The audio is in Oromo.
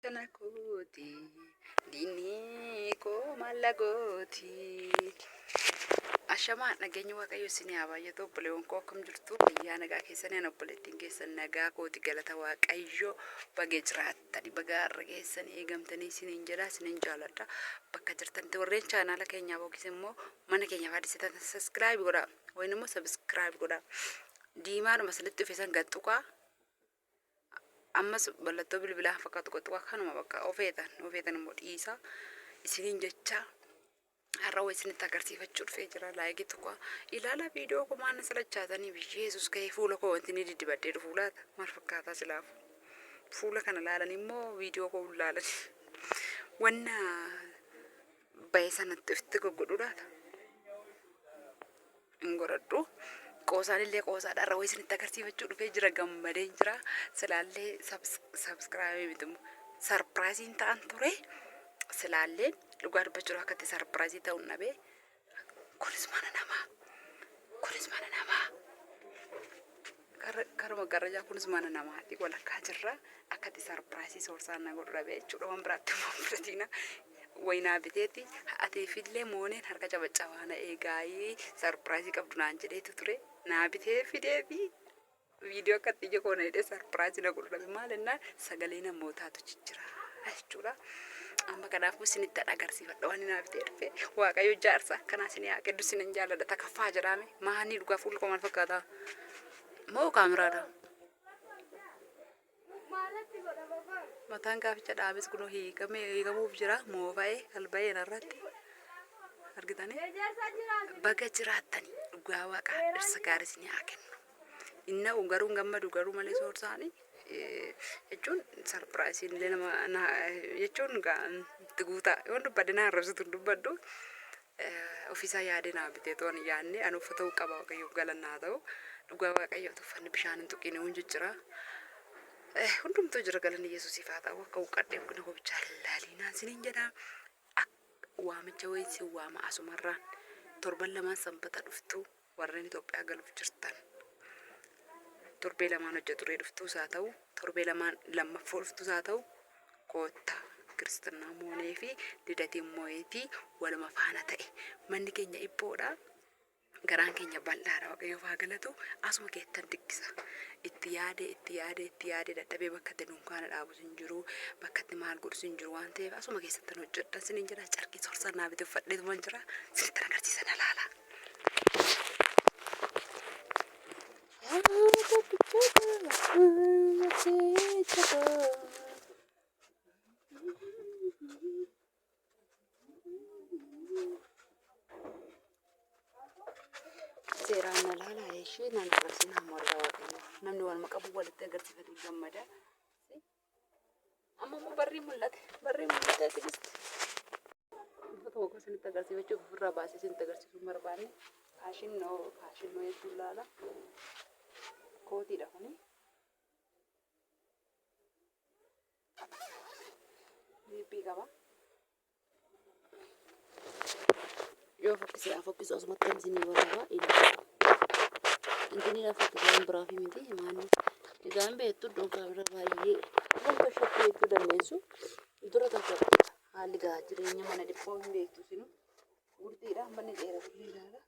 Kana kooti diinni koo maal gooti. Ashamaa, nageenyi Waaqayyo isinii haa baay'atu. Obboleewwan koo, akkam jirtu? Fayyaa nagaa keessanii? Ana obboleettiin keessan nagaa kooti, galata Waaqayyo. Baga jiraattani, baga har'a keessanii eegamtanii isiniin jedha. Isiniin jaaladha. Bakka jirtanitti warreen chaanaala keenyaaf yookiis immoo mana keenyaaf haadhisitan subscribe godhaa, wayin immoo subscribe godhaa. Diimaadhuma isinitti dhufe san gad tuqaa. Ammas mallattoo bilbilaa fakkaatu qoxuqa kanuma bakka ofeetan ofeetan immoo dhiisaa isiniin jecha. Har'a waa isinitti agarsiifachuu dhufee jira. Like tuqaa, ilaala viidiyoo koo. Maal na salachaatanii? Yesuus ka'ee fuula koo wanti inni diddibadhee dhufu laata maal fakkaataa? Silaafu fuula kana laalan immoo viidiyoo koo laalan wanna bahe sanatti ofitti goggodhu laata hin godhadhu. Qoosaan illee qoosaadha. Har'a wayii isinitti agarsiifachuu dhufee jira. Gammadeen jira. Silaallee subscribe miti immoo surpriseiin ta'an ture. Silaallee dhugaa dubbachuudhaaf akka itti surprise ta'uun dhabee. Kunis mana namaa. Kunis mana namaa. Karuma garajaa kunis mana namaati. Walakkaa jirra. Akka itti surprise soorsaan na godhu dhabee jechuudha. Waan biraatti immoo fudhatiina. Wayinaa biteeti atiifillee mooneen harka cabacabaa na eegaayii surprise qabdu naan jedheetu ture. Naa bitee fideefi viidiyoo akka itti ija koo na hidhee surprise na godhu dhabe. Maal jennaan, sagalee namootaatu jijjira jechuudha. Amma kanaafuu isinitti agarsiifadha waan naa bitee dhufe. Waaqayyo jaarsa akkanaa isinii haa kennu. Isinin jaalladha. Takaffaa jedhaame maanii dhugaa fuulli koo maal fakkaata? Moo kaameraadha? Mataan gaaficha dhaabes kunoo hiikamee hiikamuuf jira. Moofa'ee kalba'ee narratti argitanii. Baga jiraattanii, dhugaa Waaqaa dhirsa gaarii isinii haa kennu. Inna'u garuu hin gammadu garuu malee soorsaanii jechuun surpriseiin illee nama jechuun itti guutaa yoon dubbadhe na arrabsitu hin dubbadhu. Ofiisaa yaadee naa bitee toon yaadne ani uffata qaba. Waaqayyoof galanna haa ta'u. Dhugaa Waaqayyoo uffanni bishaan hin tuqiin hin jijjira. Hundumtuu jira, galanni Yesuusiif haa ta'u. Akka huqqadhee huqqina koo bichaa laaliinaan siniin jedha. Waamicha wayii sin waama asumarraan. Torban lamaan Sanbata dhuftu warreen Itoophiyaa galuuf jirtan. Torbee lamaan hojjeturee dhuftuus haa ta'u, torbee lamaan lammaffoo dhuftuus haa ta'u, koottaa. Kiristinnaa Moonee fi Lidatiin Moo'eetii waluma faana ta'e. Manni keenya dhiphoodha. Garaan keenya bal'aadha. Waaqayyoof haa galatu. Asuma keettan diggisa. Itti yaadee, itti yaadee, itti yaadee dadhabee, bakka itti dunkaana dhaabus hin jiru, bakka itti maal godhus hin jiru waan ta'eef asuma keessattan hojjedha isiniin jedha. Carqii sorsaan naa bitee uffadheetuman jira. Isinitti agarsiisa, na laala. Seeraan na laalaa, ishee naan agarsiisa warra Waaqayyoo. Namni waluma qabu walitti agarsiifatu gammada. Amma immoo barrii mul'ate. Barrii mul'ate, tigisti. Uffata tokko isinitti agarsiifachuuf ofirraa baasee isinitti agarsiisuu hin barbaanne. Faashinnoo faashinnoo jechuun laala. Kootiidha kuni. Ziippii qaba. Yoo fokkisee haa fokkisu, asumatti kan isinii waraabaa ilaala. Intini na fokkise waan biraaf miti maanni. Egaa hin beektu, iddoon kaameraa baay'ee wanta shakkii jechuu dandeessu. Dura tasgabbiidha. Haalli gaa jireenya mana dhiphoo hin beektu sinu. Gurdiidha, manni dheeratu ilaala.